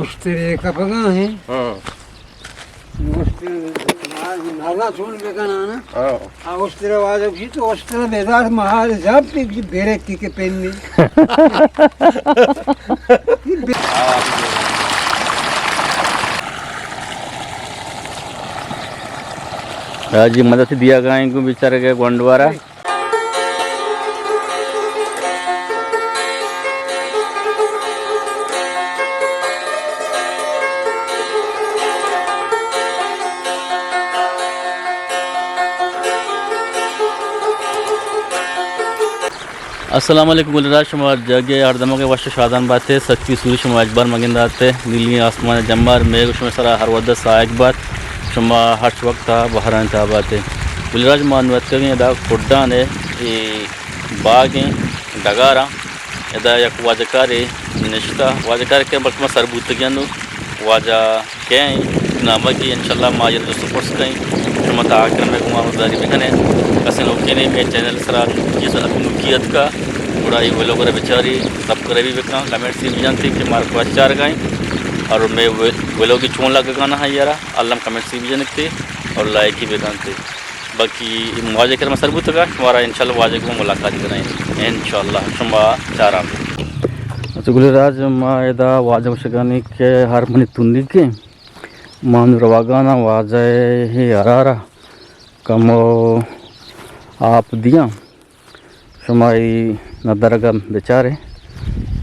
اشترے کپگا ہیں۔ ہاں۔ اشتر نازا چون بکنانا۔ ہاں۔ آ اشتر واجہ گوشی تو اشتر بیدار مہار جب پک بیرک کی کے پنی۔ راجی مدد دیا گائیں کو بیچارے کے گونڈوارا۔ السلام علیکم گل راج، شما جاگے ہر دمگے وش شادان باتے، سچی سوری شما اجبار مگنداتے، نیلی آسمان جمبار میگ شما سرا ہر ودا سائق بات، شما ہرچ وقت بہران تا باتے۔ گل راج ما نوت کگیں ادا کڈانے، اے باگیں ڈگاراں، ادا یک واجکارے نشتہ، واجکار کہ بلکہ ما سر بوتگی انو، واجہ کئے نامگی، انشاءاللہ ما آئی ءَ جست ءُ پرس کئیں۔ شما تا آخر میں گما مزاری بکنے۔ کسے نوکینے میں چینل سرا یہ سن نوکی اتکا، گڑا یہ ویلوگ را بچاری، سبسکرائب بھی بکن، کمنٹس بھی بجانتے کہ مار کو اچار گائیں، اور میں ویلوگ چون لگ گانا ہے یارا، الم کمنٹس بھی بجانتے اور لائک بھی بجانتے۔ باقی واجہ کرم سر بوتگا، شمارا انشاءاللہ واجہ کو ملاقات کریں انشاءاللہ۔ شما چاران۔ اچھا گل راج، ما ادا واجہ گوشگانی کہ ہر منی تنی کے ما نوں رواگانا واجہ ہے ہرارا کمو آپ دیاں۔ شما ای ندرگا بچارے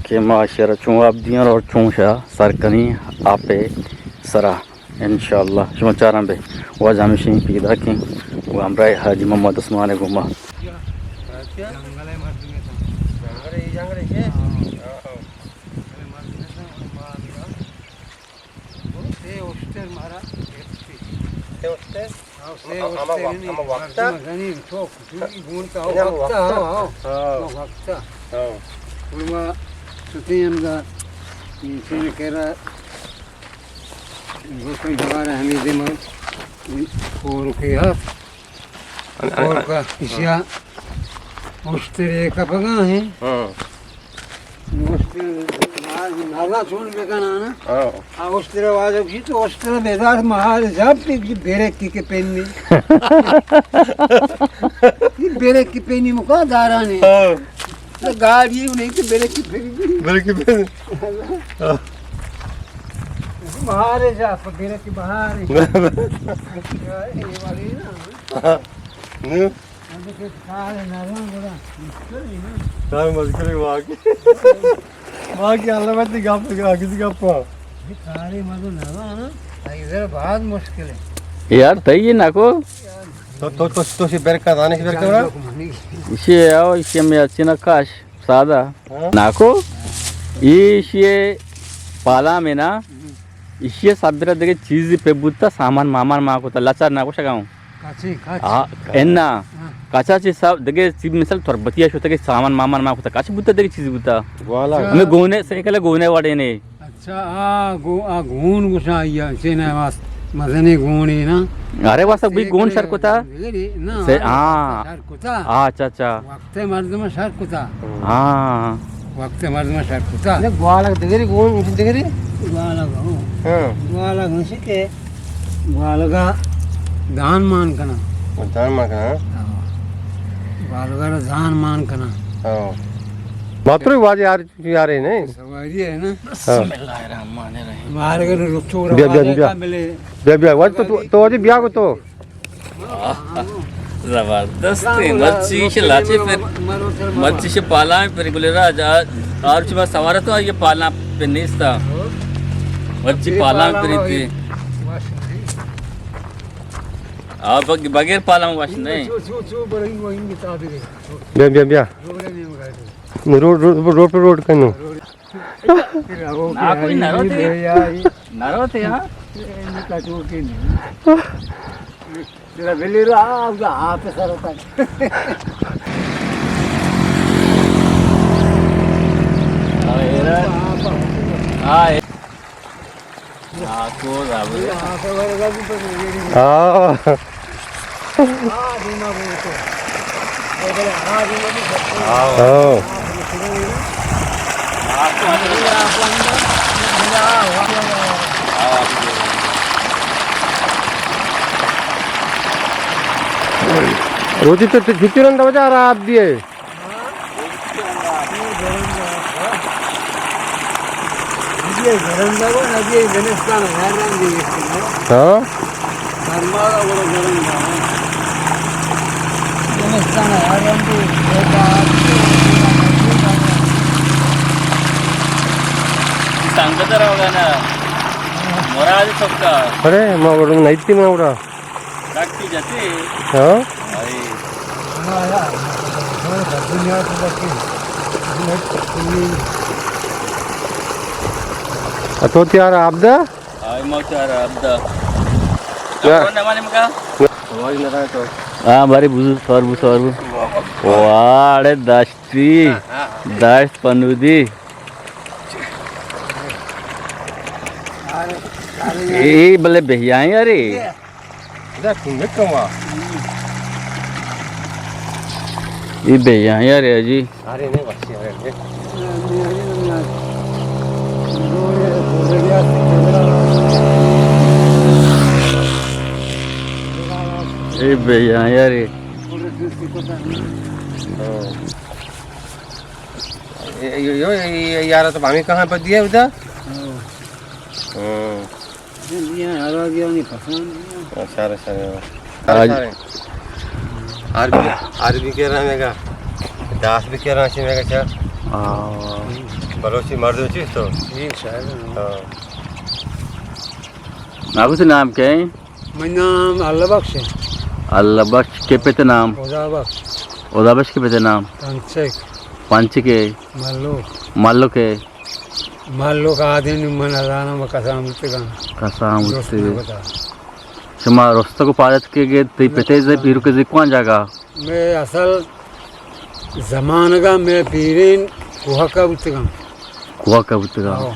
کہ ما شرا چون آپ دیاں اور چون شا سر کنی آپ سرا۔ انشاءاللہ شما چاراں بے۔ واجہ ہمیشیں پیدا کیں و ہمراہ حاجی محمد عثمان گوما۔ سے اشتر مارا گپتی۔ سے اشتر؟ ہاں، سے ہما، اشتر ہما، نہیں، ہما وقتا؟ مردم زنی چوک، چوکی گون کا یعنی ہما وقتا، وقتا؟ ہاں، ہاں۔ ہاں۔ ہما وقتا۔ ہاں۔ اور ما ستے ہم دا، یہ سینے کرا، گوشن دوبارہ ہمیں دے ما، اور کے ہاں۔ ان-، ان-، اور ان-، کا، اشیا، اشترے کپگا ہیں۔ ہاں۔ اشتر نازا چون بکنانا۔ ہاں۔ آ اشتر واجہ گوشی تو اشتر بیدار مہار جب پک بیرک کی کے پنی۔ یہ بیرک کی پنی مکا دارانے۔ ہاں۔ تو گاڑی نہیں تو بیرک کی پنی۔ بیرک کی پنی۔ ہاں۔ مہار جا، بیرک کی بہار۔ یہ والی نا۔ ہاں۔ نہیں۔ کار مشکل ہے واقعی۔ واقعی اللہ مت گپ، کسی گپ۔ کارے مدو نہ نا، ادھر بہت مشکل ہے۔ یار، تئی یہ نکو۔ تو، تو، تو، تو سی برکا، دانش برکا بڑا۔ اسی آؤ، اسی میں اچھی نقاش، سادہ۔ ہاں۔ ناکو، ایشی پالا میں نا، ایشی سبرا دگہ چیزی پہ بوتا، سامان مامان ما کوتا، لچار ناکو شگاؤں۔ کچے، کچ۔ آ، انا۔ ہاں۔ کچا چی سب دگہ چیز مثال تربتیا شوتا کہ سامان مامان ما کوتا، کچ بوتا دگہ چیز بوتا۔ گوالا۔ اچھا۔ ہمیں گونے سائیکل گونے وڑے نے۔ اچھا، آ گو-، آ گون گوشا یا چینا واس مزنے گونے نا۔ ارے واسا بھی گون شر کوتا۔ نا، سے-، ہاں۔ شر کوتا۔ اچھا، اچھا۔ وقت مردم شر کتا۔ ہاں۔ وقت مردم شر کتا۔ گوالگ دگری گون دگری؟ گوالگ، ہاں۔ ہاں۔ گوالگ ہنسی کہ گوالگا دان مان کنا۔ دان مان کنا، ہاں۔ ہاں۔ گوالگا را دان مان کنا۔ ہاں۔ ماترو واجہ یار، یارے نے۔ سواری ہے نا۔ ہاں۔ بسم اللہ الرحمن الرحیم۔ مارگن رکھو بیا، بیا، بیا۔ بیا، بیا۔ واجہ تو، تو، تو واجہ بیا کو تو۔ زبردست ہے۔ مرچی شے لاچے پر، مرچی شے پالاں پر گلے راج، آ، آر چی بات سوارا تو یہ پالاں پر نیستا۔ مرچی پالاں پر تھی۔ آ، بغیر پالاں وش نہیں۔ بیا، بیا، بیا۔ روڈ، روڈ، روڈ پر روڈ کنو۔ نہ کوئی نہ روتے بھیا۔ نہ روتے ہاں۔ تیرا بلی رو آ، آ، آپ سر تک۔ ہاں، ہاں۔ ہاں۔ ہاں۔ روچی تو چ-، چچو رندا وجہ را آپ دیے؟ ہاں۔ سنگت روگا نا۔ مراد چکا۔ ارے، ما وڑ نہیں تھی، ما وڑا۔ ٹاکی جاتے۔ ہاں؟ آئی۔ اتو تیار آپ دا؟ آئی ما تیار آپ دا۔ کیا؟ کون نہ مانے مکا؟ آواز نہ رہا تو۔ ہاں، باری بوزو، سوار بو، سوار بو۔ واہ، اڑے داشتی۔ ہاں، ہاں۔ داشت پنودی۔ اے بلے بہیائیں یارے۔ اے بہیائیں یارے جی۔ اے بہیائیں یارے۔ یار تو ہمیں کہاں پر دیا ادھر؟ ہاں۔ ہاں۔ اچھا، اچھا۔ آج عربی، عربی کہہ رہا میں گا، داس بھی کہہ رہا چی میں گا چا۔ ہاں۔ بلوچی مردم چیز تو۔ ہاں۔ ناگو سے نام کیا ہے؟ میرا نام اللہ بخش ہے۔ اللہ بخش کے پتے نام؟ خدا بخش۔ خدا بخش کے پتے نام؟ پنچک۔ پنچکے۔ ملوک۔ ملوکے۔ ملوک آدمی من نزاناں، ما کسان بوتگاں۔ کسان بوتگے۔ شما رستگ و پاد اتکگے، تئی پتے زی، پیرک زی کوان جاگہ؟ مئے اصل زمانگا مئے پیرین کوہکا بوتگاں۔ کوہکا بوتگاں۔ آو۔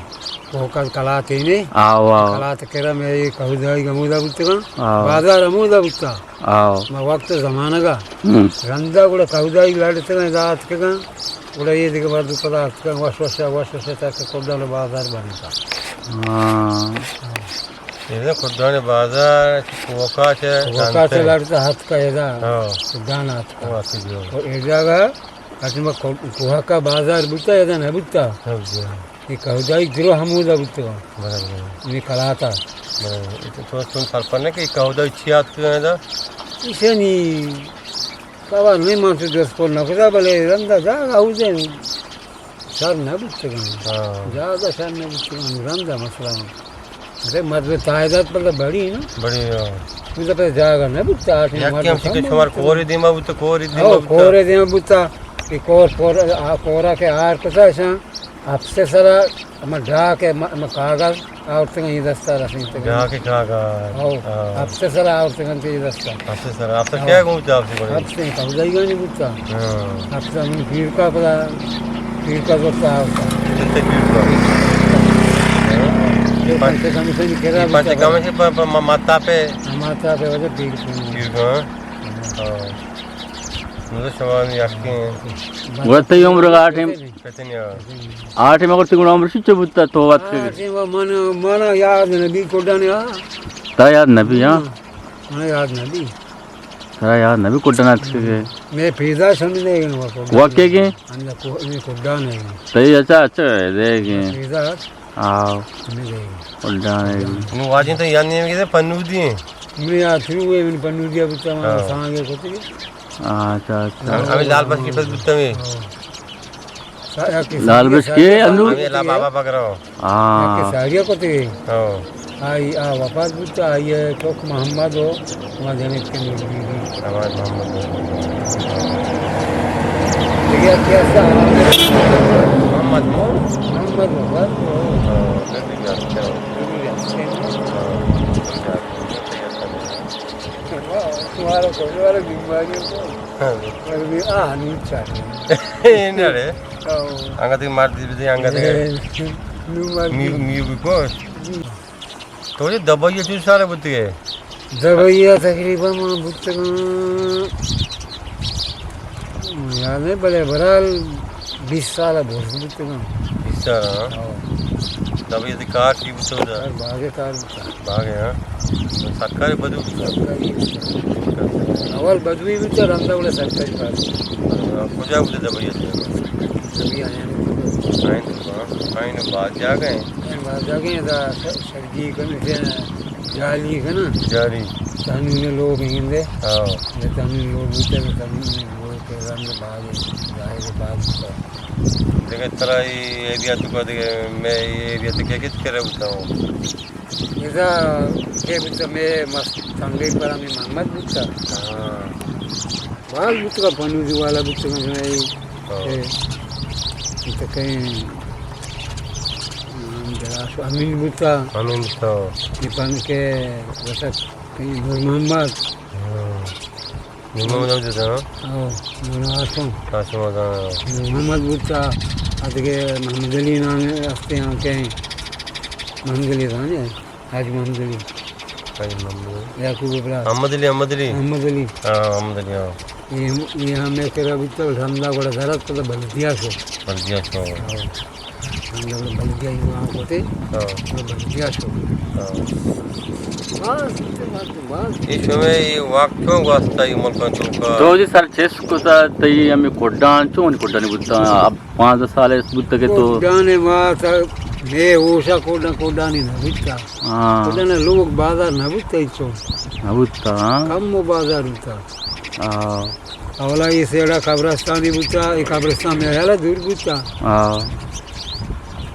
کوہکا کلاتے نے۔ آو، آو۔ کلات کرا مئے کہودائی گمودا بوتگاں۔ آو۔ بازار ہمودا بوتا۔ آو۔ ما وقت زمانگا۔ ہم۔ رندا گڑا کہودائی لڑتگاں، ادا اتکگاں۔ گڑا اے دگہ مردم پدا اتکاں، وش وش، وش وش تک کڈان بازار بنتا۔ ہاں۔ ادا کڈان بازار، کوکا چہ کوکا چہ لڑتا اتکا ادا۔ ہاں۔ کڈان اتکا۔ او ادا گا، اچ ما کو-، کوکا بازار بوتا، ادا نہ بوتا۔ ہاں جی۔ اے کہودائی گروہ ہمودا بوتگاں۔ برابر۔ نی کلاتا۔ برابر۔ تو، تو سرپد نہ کہ کہودائی چی آتکگاں ادا؟ ایشانی خبر نہیں، من تو دست پر نہ کتا، بلے رندا جاگہ ہودے شر نہ بوتگاں۔ ہاں۔ جاگہ شر نہ بوتگاں، رندا مسئلہ۔ ارے مردم تعداد پر بڑی نا۔ بڑی، ہاں۔ تو تو پر جاگہ نہ بوتا، آٹھ یک مرد ہم سی کم کہ شمار بوتا۔ کورے دیما بوتا، کورے دیما او، بوتا۔ کورے دیما بوتا۔ اے کور، کور، آ، کورا کہ آر کتا شان۔ اپسے سرا ہما ڈاک ء ہما، ہما کاغذ آورتگاں، اے دستا رسینتگاں۔ ڈاک ء کاغذ۔ ہو، ہاں۔ اپسے سرا آورتگاں اے دستا۔ اپسے سرا، اپسے ہو۔ کیا گوں بوتا اپسے گوڑا؟ اپسے کہودائی گانی بوتا۔ ہاں۔ اپسے من پیرکا پدا، پیرکا زرتا آورتا۔ کتے پیرکا؟ اے پنچ کمیشن کرا اے پنچ بوتا۔ کمیشن پر، پر م-، ماتا پہ؟ ماتا پہ وجہ پیرکا۔ پیرکا، ہاں۔ ہاں۔ مطلب شما یقین۔ گڑا تئی عمر آٹھ ایں۔ کتنی آ؟ آٹھ ایں، مگر تئی گڑا عمر چنچو بوتا تو وت کہ؟ آٹھ ایں، من، من یاد نبی کڈان آ۔ تا یاد نبی، ہاں؟ من یاد نبی۔ ترا یاد نبی کڈان اتکگے؟ میں پیدا سمجھ نہیں گن وہ کڈان۔ وہ کے گے؟ اندر کو، میں کڈان نہیں۔ تئی اچھا، اچھا، دے گے۔ پیدا آو۔ نہ دے گے۔ کڈان ہے۔ نو واجن تو یاد نہیں ہے کہ پنودی ہیں۔ میں یاد تھی وہ من پنودیا بوتا، ہاں۔ سانگے کو تھی۔ اچھا، اچھا۔ ہمیں لال بخش کے پاس بوتا میں۔ ہاں۔ لال بخش کے انو؟ ہمیں لا بابا پکڑو۔ ہاں۔ کہ ساریا کو تھی۔ ہاں۔ آئی، آ وفات بوتا، آئی چوک محمد ہو، ما جنت کے نور بی بی۔ آواز محمد ہو۔ دیگه کیا سا؟ محمد ہو۔ محمد ہو، بس ہو۔ ہاں، نبی بھی اچھا ہو۔ نبی بھی اچھا ہو۔ ہاں۔ تمہارا کوئی والا بیماری ہو؟ ہاں۔ اور بھی آ، نہیں چاہتے۔ اے نہ رے۔ ہاں۔ انگا تے مار دی، انگا تے۔ اے، نو مار دی۔ میو، میو بھی پوش۔ جی۔ تو یہ دبئی چون سال بوتگے؟ دبئی تقریباً من بوتگاں، یاد نہیں، بلے برال بیس سال بوت بوتگاں۔ بیس سال، ہاں؟ ہاں۔ دبئی تے کار چی تو دا؟ سر باغ کار بوتا۔ باغ، ہاں۔ سرکاری بدو بوتا؟ سرکاری بوتا۔ اول بدوی بوتا، رندا ولا سرکاری کار۔ کجا بوتا دبئی؟ دبئی آیا۔ آئین تو، ہاں۔ آئین باز جاگہ ہیں۔ آئین باز جاگہ ہیں، دا س-، سرگی کن، جالی کنا۔ جالی۔ تانون لوگ ہیں دے۔ ہاں۔ یہ تانون لوگ بوتا، تانون لوگ کے رنگ باز، ظاہر باز بوتا۔ دگہ ترا اے ایریا تو کا دگہ، میں اے ایریا تو کیا کت کرے بوتا ہوں؟ ادا کہ بوتا میں مست تنگے پر ہمیں محمد بوتا۔ ہاں۔ باز بوتا پنوزی والا بوتا میں۔ ہاں۔ اے، اے تو کہیں نام دراز امین بوتا۔ امین بوتا۔ یہ پن کے وسط کہیں نور محمد۔ ہاں۔ نور محمد ہم جتا، ہاں؟ او، نور حاکم۔ حاکم آقا۔ نور محمد بوتا، ادگہ محمد علی نام ہستے ہم کہیں۔ محمد علی زانے، حاج محمد علی۔ حاج محمد علی۔ یعقوب ابراہیم۔ محمد علی، محمد علی۔ محمد علی۔ ہاں، محمد علی، ہاں۔ یہ، یہ ہمیں کرا بوتا، رندا گوڑا درات پتا بلدیا شو۔ بلدیا شو۔ ہاں۔ ہم بلدیہ ہی وہاں ہوتے، ہاں۔ بلدیہ شو۔ ہاں۔ بس، بس، بس۔ یہ شمئے یہ وقت چون واسطہ یہ ملکان چوکا؟ تو جی سر چس کتا تئی ہمیں کڈان چون کڈانی بوتا؟ اب پانزدہ سال اس بوتا کہ تو کڈان ما تا، میں ہوشا کڈان، کڈانی نہ بوتا۔ ہاں۔ کڈان لوگ بازار نہ بوتا ہیچو۔ نہ بوتا، ہاں۔ کم و بازار بوتا۔ ہاں۔ اولا یہ سیڑا قبرستانی بوتا، یہ قبرستان میں حالا دور بوتا۔ ہاں۔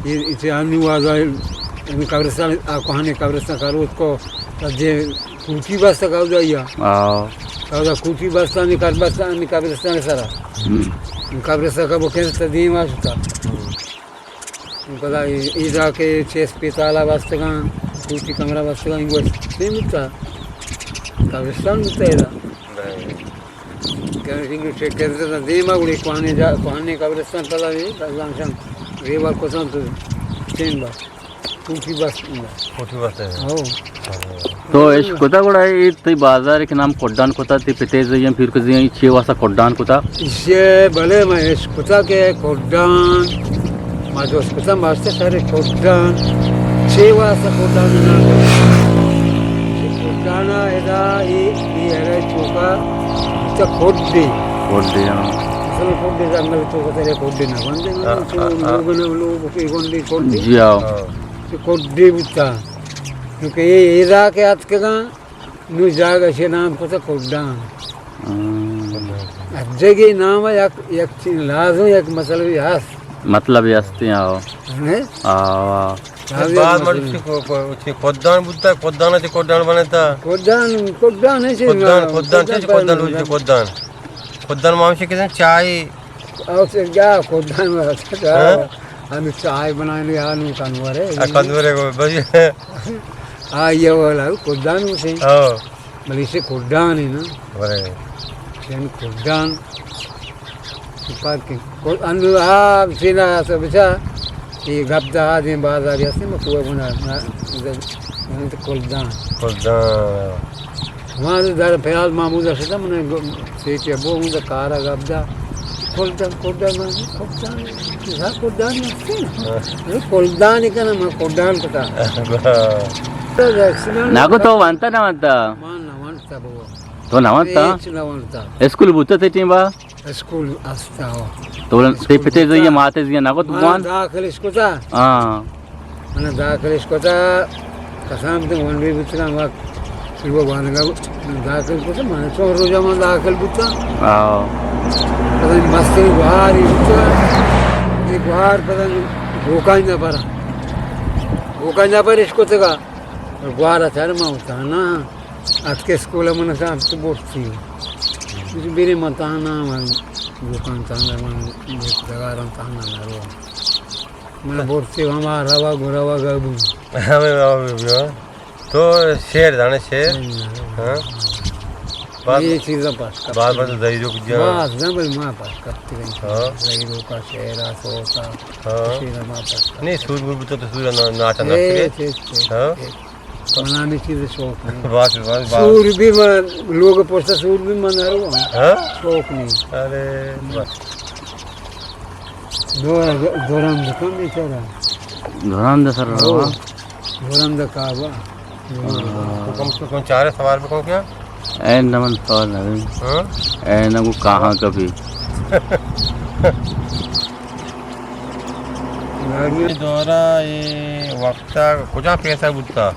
یہ، یہ انو آزا، یعنی قبرستان، آ کوہانی قبرستان کا روت کو، تب جے کوٹی بستا کا ادا یا۔ ہاں۔ ادا کوٹی بستا نی قبرستان، نی قبرستان سرا۔ ہم۔ قبرستان کا بکن تا دیم آشتا۔ ہم۔ پدا ایدا کہ چہ اسپتال ءَ بستگاں، کوٹی کمرہ بستگاں، انگو سیم بوتا، قبرستان بوتا ایدا۔ بلے۔ کہ انگو چہ قبرستان دیما گڑی کوہنیں جا، کوہنیں قبرستان پدا بھی، بزانشان ریوا کتاں تو سیم با۔ کوٹی بست۔ کوٹی بست ہے۔ ہو۔ تو اش کتا گڑا اے تئی بازار کہ نام کڈان کتا، تئی پتے زئی ایں، پیرک زئی ایں، چے واسطہ کڈان کتا؟ ایشی بلے ما اش کتا کہ کڈان، ما دوست کتا ماسٹر سر کڈان، چے واسطہ کڈان نام؟ کڈانا ادا اے، اے ہرے چوکا تا کڈے۔ کڈے، ہاں۔ مثلاً کڈے جنگل چوکا ترے کڈے نہ بندے، ہاں، چو ہاں، ہاں۔ لوگ نہ لوگ کے گنڈے کڈے۔ جی ہاں۔ ہاں۔ چو کڈے بوتا۔ کیونکہ اے ادا کہ اتکگاں، نو جاگہ چہ نام کتہ کڈان۔ ہم۔ ہر جگہ نام یک، یک چیز لازم، یک مطلبی ہست۔ مطلبی ہستی، آو۔ ہیں؟ آو، آو۔ لازم بعد مطلبی۔ مرچی کو، کو، چی کدان بوتا، کدان چی کدان بنتا۔ کدان، کدان ہے چی کدان، نام، کدان چی کدان کدان بوتا، بنتا۔ کدان۔ کدان مامشی کسن چائے۔ او سے جا کدان بنتا۔ ہاں؟ ہمیں چائے بنانے آ نو کنورے۔ آ کنورے کو بس۔ آ، یہ والا کڈان اسے۔ ہاں۔ بلے اسے کڈان ہے نا۔ بلے۔ چین کڈان۔ پاک کے۔ کو-، انو آ سینا سا بچا۔ یہ گپ دا آدم بازاری ہستے، میں کوئی بنا، نا، ادھر، یعنی تو کڈان۔ کڈان۔ ہمارے در پیاز ماموزہ شدہ، من گو-، سیٹی ابو ہوں دا کارا گپ دا۔ کڈان، کڈان، من کڈان، کسا کڈان ہستے نا؟ ہاں۔ اے کڈان کنا، من کڈان کتا۔ ناگو تو وانتا نہ وانتا؟ من نہ وانتا بابا۔ تو نہ وانتا؟ ہچ نہ وانتا۔ اسکول بوتا تے ٹیم با؟ اسکول استا ہو۔ تو اسکول تے پتے بوتا۔ زی ماتے زی ناگو تو وان؟ داخل اسکوتا۔ ہاں۔ من داخل اش کتا، کسان بوتن، ونڈوی بوتن، ہما شروع وانگا داخل کتا، من چون روچا من داخل بوتا۔ آو۔ پدا مستری گوہاری بوتا، یہ گوہار پدا گوکانی نپرا۔ گوکانی نپر اش کتگا، گوہارا چار ما ہوتا نا، اتکے اسکول من صاحب تو بورتی۔ مجھے میرے متانا من گوکان تانا من دگاران تانا نرو۔ من برتی ہما روگ و روگ بو۔ ہمے روگ بو۔ تو شعر زانے شعر؟ ہاں۔ باز، یہ چیزاں پاس کپت۔ باز باز زہیروک جان۔ باز نہ بل ما پاس کپت۔ ہاں۔ زہیروکا شعرا سوتا۔ ہاں۔ شعر ما پاس کپت۔ نہیں، سور بول بوتا تو سور نا-، ناچا اے، ناچتے۔ اے، اے، ہاں۔ اے۔ منا ہمے چیز شوق نہیں۔ بس، بس، بس۔ سور بھی من لوگ پوچھتا، سور بھی من نہ رہا۔ ہاں؟ شوق نہیں۔ ارے، بس۔ دو، دو رند کم بیچارہ۔ دو رند سر ہو۔ رہا۔ بلند کعبہ۔ ہاں۔ تو کم سے کم چارے سوال بکن کیا؟ اے نہ من سوال نہ دیں۔ ہاں؟ اے نہ کو کہاں کبھی۔ دورہ اے وقتا کجا پیسہ بوتا؟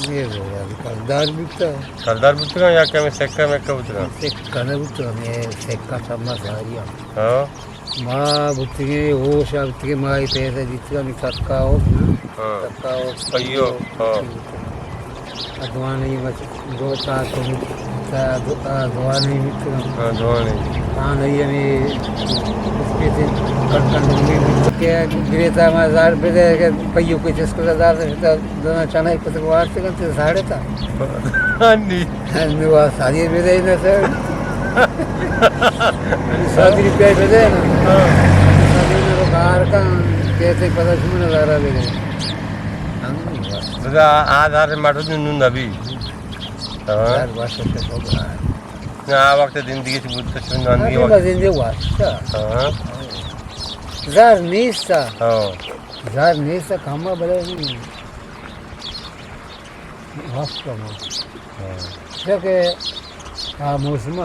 اے دورہ کلدار بوتا۔ کلدار بوتا یا کہ ہمیں سکہ مکہ بوتا؟ سکہ نہ بوتا، ہمیں سکہ سب ما ساری ہم۔ ہاں۔ ما بوتگیں، ہوش ءَ بوتگیں، ما اے پیسہ دیتگ، ہمے سکا ہوش، ہاں۔ سکا ہوش۔ پہیو، ہاں۔ ادوانی بس دو تا تو تا دو، آ، دوانی بوتگ۔ ہاں، دوانی۔ ہاں، نہیں، ہمے اس کے سے کٹ کٹ نہیں بوتگ۔ کہ گریتا ما زار بدے کہ پہیو کوئی چس کو زار دے۔ دانا چنائی کتگ وارتگ انت ساڑے تا۔ ہانی۔ ہانی وا ساری بدے نہ سر۔ ساڑی روپے بدے نا۔ ہاں۔ ساڑی رو کار کن، کہتے پتہ شمن زارا بدے۔ ہانی وا۔ بدا آ دار ماٹو نو نبی۔ ہاں۔ یار واسطہ تو بار۔ نہ، آ وقت زندگی چی بود تو چون نان ابھی وقت۔ بس زندگی واسطہ۔ ہاں۔ زار نیستا۔ ہاں۔ زار نیستا کما بلے نہیں۔ وقت کما۔ ہاں۔ چونکہ آ موسم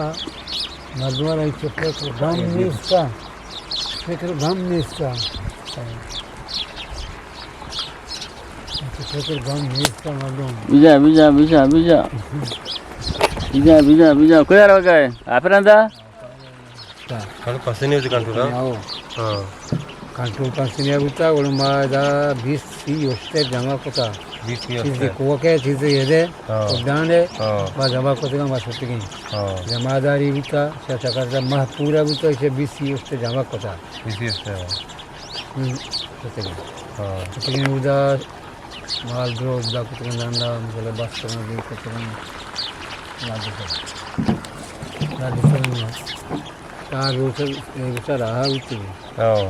مردمان چکر غم نیستا۔ فکر غم نیستا۔ فکر غم نیستا مردم۔ بجا، بجا، بجا، بجا۔ بجا، بجا، بجا۔ کجا روگا ئے؟ آپرندا؟ کل پسنی ہوتی کنٹرول، ہاں؟ ہاں۔ کنٹرول پسنی ہوتا، گڑا ما دا بیست سی اشتر جمع کتا۔ بیست سی چیزے اشتر۔ کوکے، چیزے یہ دے، ہاں۔ اڈانے، ہاں۔ با جمع کتگاں، با شتگیں۔ ہاں۔ جمع داری بوتا، چہ چکر دا ماہ پورا بوتا، چہ بیست سی اشتر جمع کتا۔ بیست سی اشتر۔ ہم، شتگیں۔ ہاں۔ شتگیں اودا مال دروگ دا کتگاں، دندا، مثلاً بستگاں، دیر کتگاں۔ لا دسر۔ لا دسر۔ چار روچ، ایک روچ رہا ہوتی۔ ہاں۔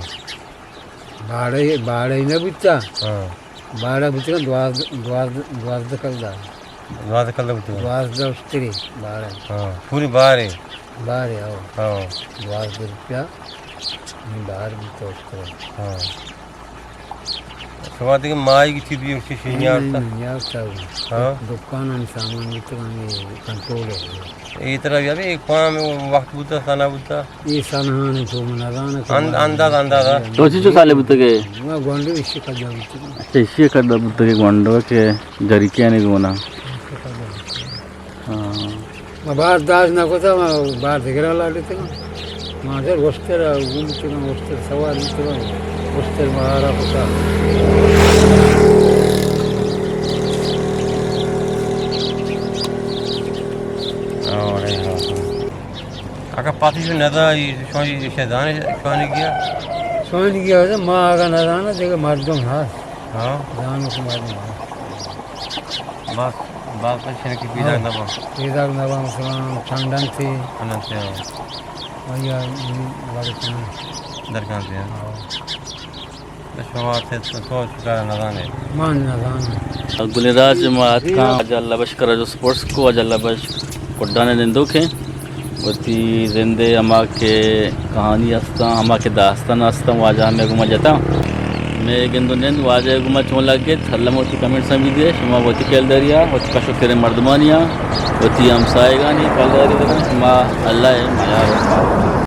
باڑے، باڑے نہ بوتا۔ ہاں۔ باڑا بوتگاں دوازدہ، دوازدہ، دوازدہ کلدار۔ دوازدہ کلدار بوتگاں۔ دوازدہ اشتری باڑا۔ ہاں، پوری بارے۔ بارے، ہاں۔ ہاں۔ دوازدہ روپیہ نی بار بوتا اشتری۔ ہاں۔ شما دیگہ ماہی کی چیز بھی اسی شی نیارتا؟ نہیں، نیارتا۔ ہاں۔ دکان ہم سامان بوتگاں، کنٹرول ہے۔ اے ترا یاد ہے، ایک پام وقت بوتا، سنا بوتا؟ اے سنہاں تو من نزاناں کہ اند-، انداز، اندازہ۔ تو چی چو سالے بوتگے؟ ما گونڈو ایشی کدا بوتگے۔ اچھا، ایشی کدا بوتگے گونڈو کہ جریکے نے گونا۔ ایشی کدا بوتگے۔ ہاں۔ ما بار داز نہ کتا، ما بار دگرا لاڑتگا۔ ما در وشتر گون بوتگا، وشتر سوار بوتگا، وشتر مارا کتا۔ ہاں، ہاں، ہاں۔ اگہ پاتی جو ندا، ای شوانی ایشہ دانے شوانی گیا؟ شوانی گیا، ما آگا نہ دانا، دیگه مردم هست. ہاں۔ دانو که مردم هست. باز، باز پریشان که پیدا ہاں۔ نبا۔ پیدا نبا، مثلاً چندن تی۔ چندن تی، ہاں۔ آیا، وارد کنن۔ درکان تی، ہاں۔ ہاں۔ شما چہ تو شکار نزانے؟ من نزاناں۔ گلیں راج ما اتکاں، واجہ اللہ بخش کرا جو سپورٹس کو، واجہ اللہ بخش کڈان ءِ نندوکیں۔ وتی زند ءِ ہما کہ کہانی استاں، ہما کہ داستان استاں، واجہ ہمے گوما جتاں۔ مئے گند و نند واجہ ءِ گوما چون لگت، الم وتی کمنٹس ءَ بدئے، شما وتی کیلداریا، وتی کش و کریں مردمانیا، وتی ہمسایگانی کیلداری بکن، شما اللہ ءِ میار و